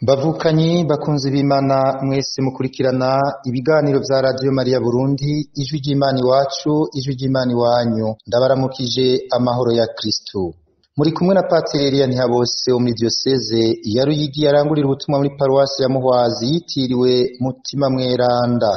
Bavukanyi bakunzi b'Imana mwese mukurikirana ibiganiro vya Radio Maria Burundi, ijwi ry'Imana iwacu, ijwi ry'Imana iwanyu, ndabaramukije amahoro ya Kristo. Muri kumwe na Patiri Eliya Ntihabose wo muri diyoseze ya Ruyigi yarangurira ubutumwa muri paruwasi ya Muhwazi yitiriwe Mutima Mweranda.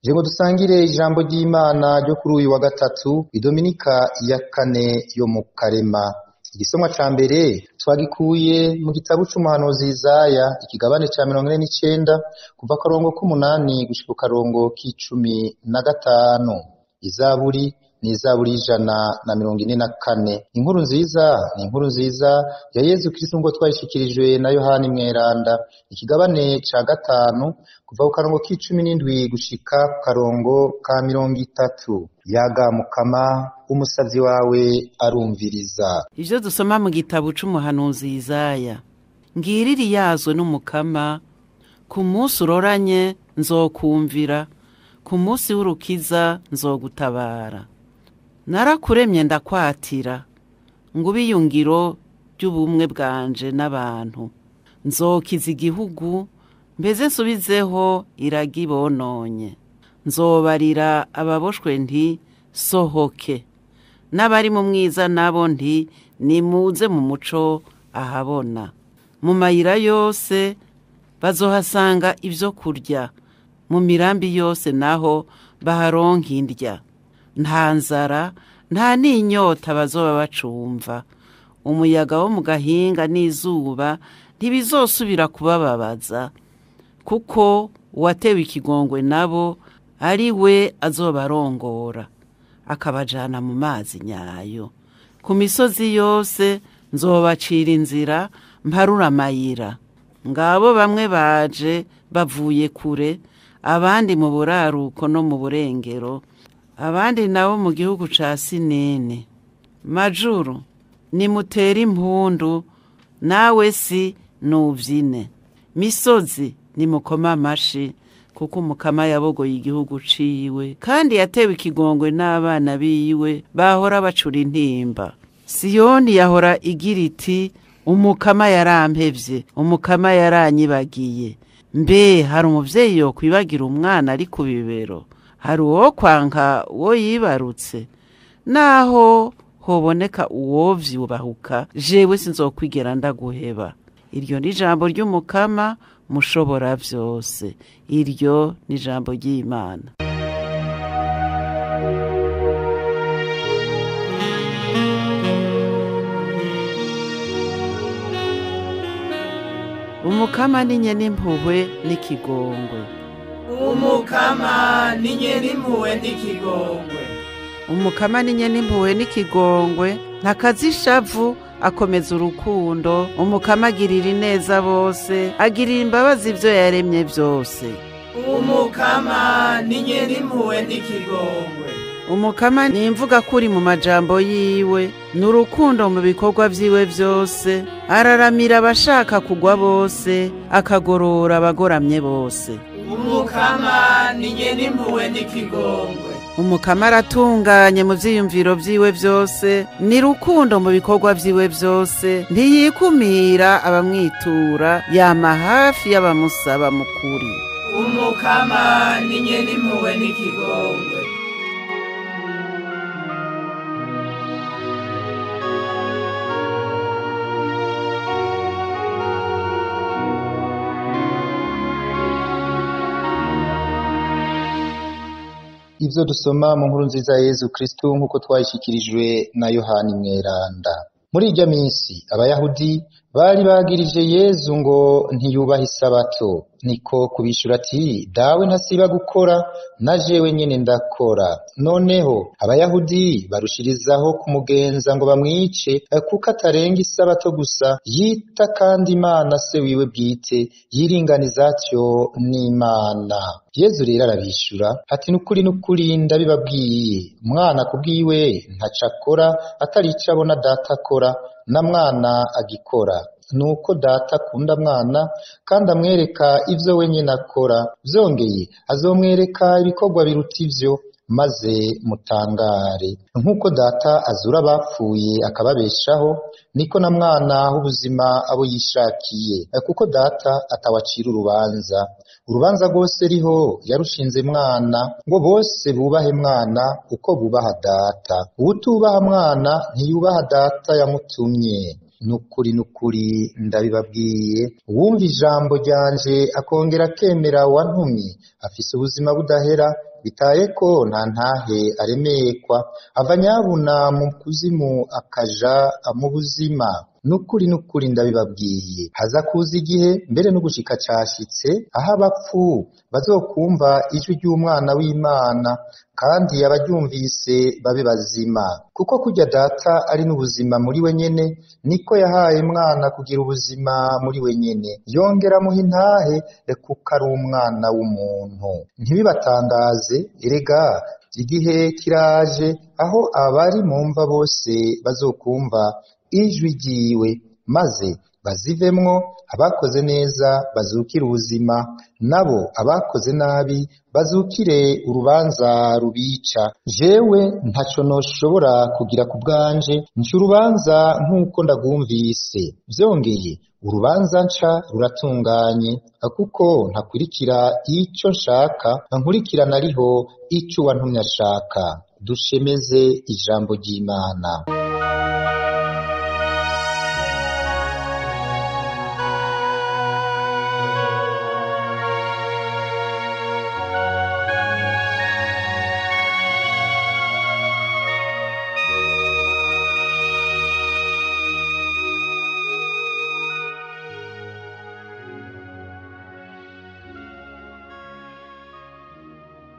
Je ngo dusangire ijambo ry'Imana ryo kuri uyu wa gatatu, idominika ya kane yo mu Karema. Igisomwa ca mbere twagikuye mu gitabo c'umuhanuzi Isaya, ikigabane ca 49 kuva karongo k'umunani gushika karongo k'15. Izaburi ni izaburi 144. Inkuru nziza ni inkuru nziza ya Yezu Kristo ngo twayishikirijwe na Yohani Mweranda, ikigabane ca 5 kuva ku karongo k'17 gushika ku karongo ka 30. Yaga Mukama, umusavyi wawe arumviriza. Ivyo dusoma mu gitabo c'umuhanuzi Isaya. Ngiriri yazwe n'Umukama, ku munsi uroranye nzokumvira, ku munsi w'urukiza nzogutabara. Narakuremye ndakwatira, ngo iyungiro ry'ubumwe bwanje n'abantu. Nzokiza igihugu, mbeze nsubizeho iragi bononye. Nzobarira ababoshwe nti sohoke, n'abari mu mwiza nabo nti nimuze mu muco ahabona. Mu mayira yose bazohasanga ibyo kurya, mu mirambi yose naho baharonka indya. Nta nzara nta n'inyota bazoba bacumva. Umuyaga wo mu gahinga n'izuba ntibizosubira kubababaza, kuko uwatewe ikigongwe nabo ari we azobarongora, akabajana mu mazi nyayo. Ku misozi yose nzobacira inzira, mparura amayira. Ngabo bamwe baje bavuye kure, abandi mu buraruko no mu burengero, abandi nabo mu gihugu ca Sinene. Majuru, nimutere impundu, nawe si nuvyine. Misozi, nimukoma amashi, kuko Umukama yabogoye igihugu ciwe, kandi yatewe ikigongwe n'abana biwe bahora bacura intimba. Siyoni yahora igira iti: Umukama yarampevye, Umukama yaranyibagiye. Mbe hari umuvyeyi yokwibagira umwana ari ku bibero? Hari uwo kwanka uwo yibarutse? Naho hoboneka uwovyubahuka, jewe sinzokwigera ndaguheba. Iryo ni ijambo ry'Umukama mushobora vyose. Iryo ni ijambo ry'Imana. Umukama ni nyen'impuhwe n'ikigongwe. Umukama ni nyen'impuhwe n'ikigongwe. Umukama ni nyen'impuhwe n'ikigongwe, ntakaza ishavu, akomeza urukundo. Umukama agirira ineza bose, agirira imbabazi ivyo yaremye vyose. Umukama ni nyen'impuhwe n'ikigongwe. Umukama ni imvuga kuri mu majambo yiwe, ni urukundo mu bikorwa vyiwe vyose. Araramira abashaka kugwa bose, akagorora abagoramye bose. Umukama ni nyen'impuhwe n'ikigongwe. Umukama aratunganye mu vyiyumviro vyiwe vyose, ni rukundo mu bikorwa vyiwe vyose. Ntiyikumira abamwitura, yama hafi y'abamusaba mu kuri. Umukama ni nyen'impuhwe n'ikigongwe. Ivyo dusoma mu nkuru nziza ya Yezu Kristo nk'uko twayishikirijwe na Yohani Mweranda. Muri irya minsi abayahudi bari bagirije Yezu ngo ntiyubaha isabato. Niko kubishura ati: Dawe ntasiba gukora, na jewe nyene ndakora. Noneho abayahudi barushirizaho kumugenza ngo bamwice, kuko atarenga isabato gusa, yita kandi Imana se wiwe bwite, yiringaniza atyo n'Imana. Yezu rero arabishura ati: nukuri nukuri ndabibabwiye, umwana kubwiwe ntaco akora atari ico abona data akora, na mwana agikora. Nuko data akunda mwana kandi amwereka ivyo wenyene akora. Vyongeye azomwereka ibikorwa biruta ivyo, maze mutangare. Nk'uko Data azura abapfuye akababeshaho, niko na Mwana aha ubuzima abo yishakiye. Kuko Data atawacira urubanza, urubanza rwose riho yarushinze Mwana, ngo bose bubahe Mwana uko bubaha Data. Uwutubaha Mwana ntiyubaha Data yamutumye. Nukuri nukuri ndabibabwiye, uwumva ijambo ryanje akongera akemera uwantumye afise ubuzima budahera, bitaye ko nta ntahe aremekwa, ava nyabuna mu kuzimu akaja mu buzima. Nukuri nukuri ndabibabwiye, haza kuza igihe mbere n'ugushika cashitse, aho abapfu bazokumva ijwi ry'Umwana w'Imana, kandi abaryumvise babe bazima. Kuko kurya Data ari n'ubuzima muri we nyene, niko yahaye Mwana kugira ubuzima muri we nyene, yongera amuha intahe kuko ari Umwana w'umuntu. Ntibibatangaze, erega igihe kiraje aho abari mu mva bose bazokumva ijwi ryiwe, maze bazivemwo, abakoze neza bazukire ubuzima, nabo abakoze nabi bazukire urubanza rubica. Jewe ntaco noshobora kugira ku bwanje, nca urubanza nk'uko ndagwumvise. Vyongeye urubanza nca ruratunganye, kuko ntakurikira ico nshaka, nkurikirana ariho ico uwantumye ashaka. Dushemeze ijambo ry'Imana.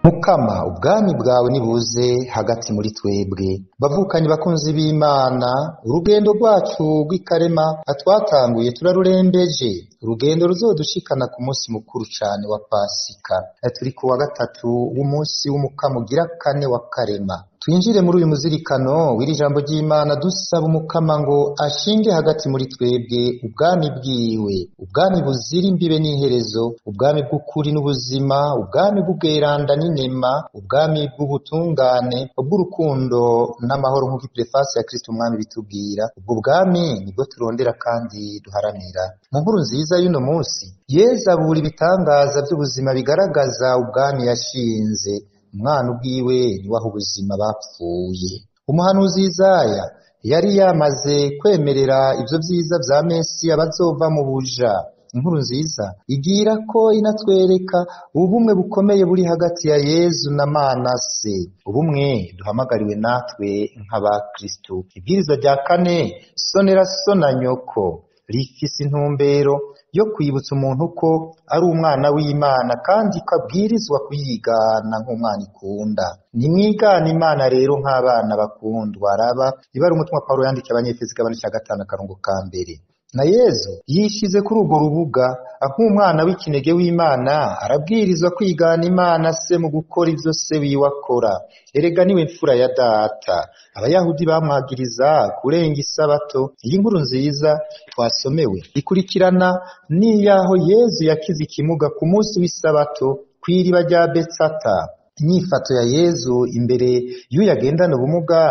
Mukama, ubwami bwawe nibuze hagati muri twebwe. Bavukanyi bakunzi b'Imana, urugendo rwacu rw'ikarema twatanguye turarurembeje, urugendo ruzodushikana ku munsi mukuru cane wa Pasika. Turi ku wa gatatu w'umunsi w'Umukama ugira kane wa Karema. Twinjire muri uyu muzirikano w'iri jambo ry'Imana dusaba Umukama ngo ashinge hagati muri twebwe ubwami bwiwe, ubwami buzira imbibe n'iherezo, ubwami bw'ukuri n'ubuzima, ubwami bw'ubweranda n'inema, ubwami bw'ubutungane, ubw'urukundo n'amahoro, nk'uko iprefasi ya Kristo Umwami bitubwira. Ubwo bwami nibwo turondera kandi duharanira. Mu nkuru nziza y'uno munsi, Yezu abura ibitangaza by'ubuzima bigaragaza ubwami yashinze. Umwana ubwiwe niwe aha ubuzima bapfuye. Umuhanuzi Isaya yari yamaze kwemerera ivyo vyiza vya Mesiya bazova mu buja. Inkuru nziza igira ko inatwereka ubumwe bukomeye buri hagati ya Yezu na Mana se, ubumwe duhamagariwe natwe nk'abakristo. Ibwirizwa rya kane, sonera so na nyoko, rifise intumbero yo kwibutsa umuntu ko ari umwana w'Imana kandi ko abwirizwa kuyigana nk'umwana ikunda. Nimwigana Imana rero nk'abana bakundwa. Raba ibara umutumwa Paulo yandikiye Abanyefeso igabane ca 5 akarongo ka mbere. Na Yezu yishize kuri urwo rubuga nk'umwana w'ikinege w'Imana, arabwirizwa kwigana Imana se mu gukora ivyo se wiwe akora. Erega niwe mfura ya Data. Abayahudi bamwagiriza kurenga isabato. Iyi nkuru nziza twasomewe ikurikirana n'iyaho Yezu yakize ikimuga ku munsi w'isabato kw'iriba rya Betsata. Inyifato ya Yezu imbere y'uyu agendana ubumuga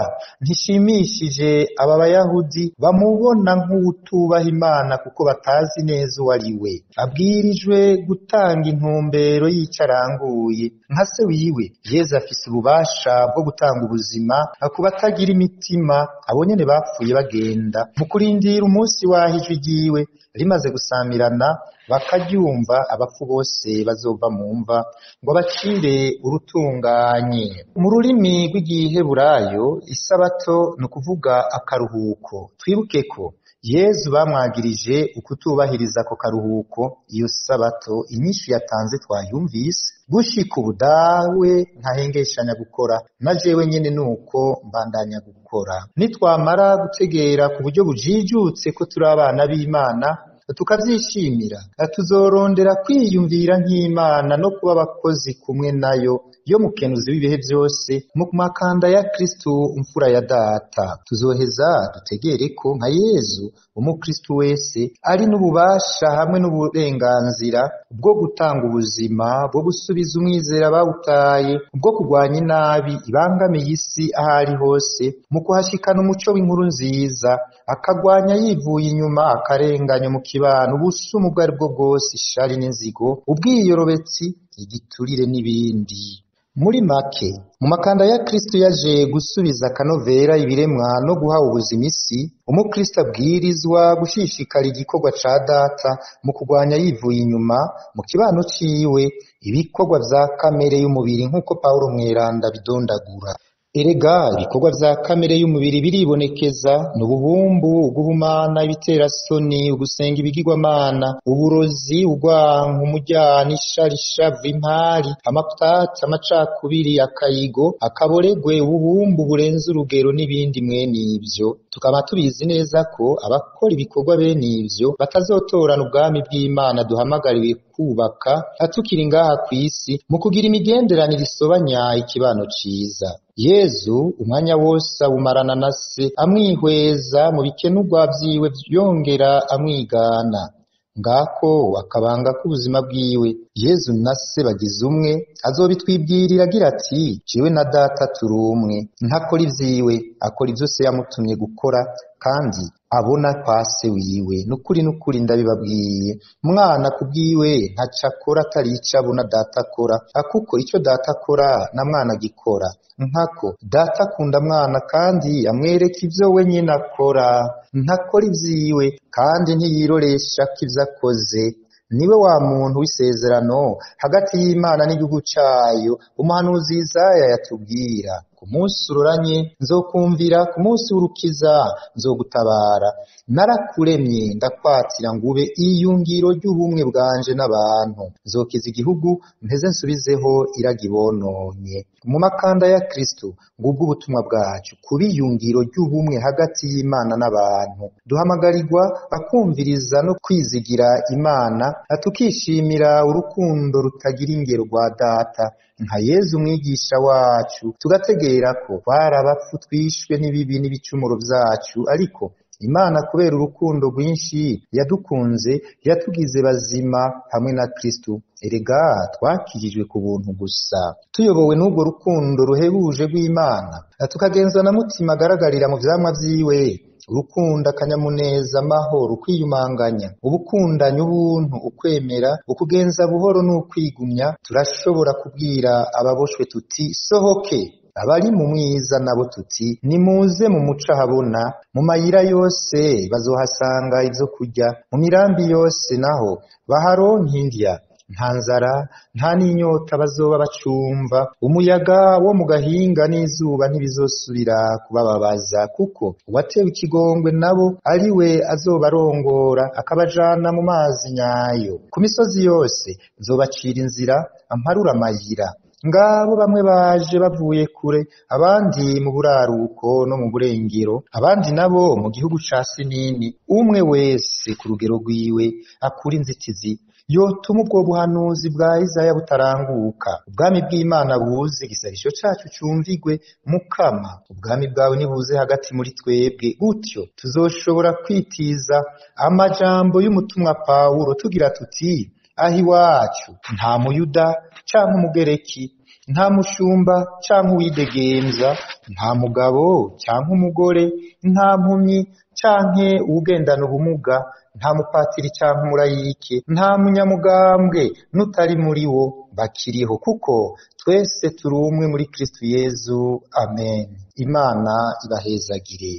ntishimishije aba Bayahudi bamubona nk'uwutubaha Imana kuko batazi neza uwo ari we. Abwirijwe gutanga intumbero y'ico aranguye. Nka se wiwe, Yezu afise ububasha bwo gutanga ubuzima ku batagira imitima, abo nyene bapfuye bagenda mu kurindira umunsi w'aho ijwi ryiwe rimaze gusamirana bakaryumva, abapfu bose bazova mu mva ngo bacire urutunganye. Mu rurimi rw'igiheburayo, isabato ni ukuvuga akaruhuko. Twibuke ko Yezu bamwagirije ukutubahiriza ako karuhuko, iyo sabato inyishu yatanze twayumvise: gushika ubu dawe ntahengeshanya gukora, na jewe nyene nuko mbandanya gukora. Nitwamara gutegera ku buryo bujijutse ko turi abana b'Imana, Tukavyishimira. Tuzorondera kwiyumvira nk'Imana no kuba abakozi kumwe nayo yo mukenuzi w'ibihe byose mu makanda ya Kristu mfura ya data. Tuzoheza dutegere ko nka Yezu umukristu wese ari n'ububasha hamwe n'uburenganzira bwo gutanga ubuzima, bwo gusubiza umwizera bawutaye, bwo kurwanya inabi ibangamiye isi aho ari hose, mu kuhashikana umuco w'inkuru nziza, akagwanya yivuye inyuma akarenganya mu kibano ubusumu ubwo ari bwo bwose, ishari n'inzigo, ubwiyorobetsi, igiturire n'ibindi. Muri make, mu makanda ya Kristo yaje gusubiza akanovera ibiremwa no guha ubuzima isi, umukristo abwirizwa gushishikara igikorwa ca data mu kurwanya yivuye inyuma mu kibano ciwe ibikorwa vya kamere y'umubiri nk'uko Pawulo mweranda bidondagura. Erega ibikorwa vya kamere y'umubiri biribonekeza: n'ububumbu, uguhumana, ibiterasoni, ugusenga ibigirwamana, uburozi, urwanko, umujyana, ishari, ishavu, impari, amapatati, amacakubiri, akayigo, akaboregwe, ububumbu burenze urugero n'ibindi mwene ivyo. Tukaba tubizi neza ko abakora ibikorwa bene ivyo batazotorana ubwami bw'Imana duhamagariwe kubaka tukiri ngaha kw'isi mu kugira imigenderanire isobanya ikibano ciza. Yezu umwanya wose awumarana na se, amwihweza mu bikenurwa vyiwe, yongera amwigana. Ngako akabanga k'ubuzima bwiwe. Yezu na se bagize umwe, azobitwibwirira agira ati: jewe na data turi umwe. Ntakora ivyiwe, akora ivyo se yamutumye gukora, kandi abona kwa se wiwe. Nukuri nukuri ndabibabwiye, mwana kubwiwe ntaco akora atari ico abona data akora, kuko ico data akora na mwana agikora. Nkako data akunda mwana kandi amwereka ivyo we nyene akora. Ntakora ivyiwe kandi ntiyiroresha ko ivyo akoze. Niwe wa muntu w'isezerano hagati y'Imana n'igihugu cayo, umuhanuzi Isaya yatubwira: ku munsi uroranye nzokumvira, ku munsi w'urukiza nzogutabara. Narakuremye ndakwatira ngo ube iyungiro ry'ubumwe bwanje n'abantu. Nzokiza igihugu mpeze nsubizeho iragi bononye. Mu makanda ya Kristo ngubwo ubutumwa bwacu, kuba iyungiro ry'ubumwe hagati y'Imana n'abantu. Duhamagarirwa akumviriza no kwizigira Imana, tukishimira urukundo rutagira ingero rwa data nka Yezu umwigisha wacu, tugategera ko twari abapfu twishwe n'ibibi n'ibicumuro vyacu, ariko Imana kubera urukundo rwinshi yadukunze yatugize bazima hamwe na Kristo. Erega twakijijwe ku buntu gusa, tuyobowe n'ubwo rukundo ruhebuje rw'Imana, tukagenzwa na mutima agaragarira mu vyamwa vyiwe: urukundo, akanyamuneza, amahoro, ukwiyumanganya, ubukundanya, ubuntu, ukwemera, ukugenza buhoro n'ukwigumya. Turashobora kubwira ababoshwe tuti: sohoke, abari mu mwiza nabo tuti: nimuze mu muco ahabona. Mu mayira yose bazohasanga ivyo kurya, mu mirambi yose naho baharonka indya. Nta nzara nta n'inyota bazoba bacumva, umuyaga wo mu gahinga n'izuba ntibizosubira kubababaza, kuko uwatewe ikigongwe nabo ari we azobarongora akabajana mu mazi nyayo. Ku misozi yose nzobacira inzira, amparura amayira. Ngabo bamwe baje bavuye kure, abandi mu buraruko no mu burengero, abandi nabo mu gihugu ca Sinini. Umwe wese ku rugero rwiwe akura inzitizi yotuma ubwo buhanuzi bwa Isaya butaranguka. Ubwami bw'Imana buze, igisabisho cacu cumvigwe. Mukama, ubwami bwawe nibuze hagati muri twebwe. Gutyo tuzoshobora kwitiza amajambo y'umutumwa Pawulo tugira tuti: aho iwacu nta muyuda canke umugereki, nta mushumba canke uwidegemvya, nta mugabo canke umugore, nta mpumyi canke uwugendana ubumuga, nta mupatiri canke umurayike, nta munyamugambwe n'utari muri wo bakiriho, kuko twese turi umwe muri Kristo Yezu. Amen. Imana ibahezagire.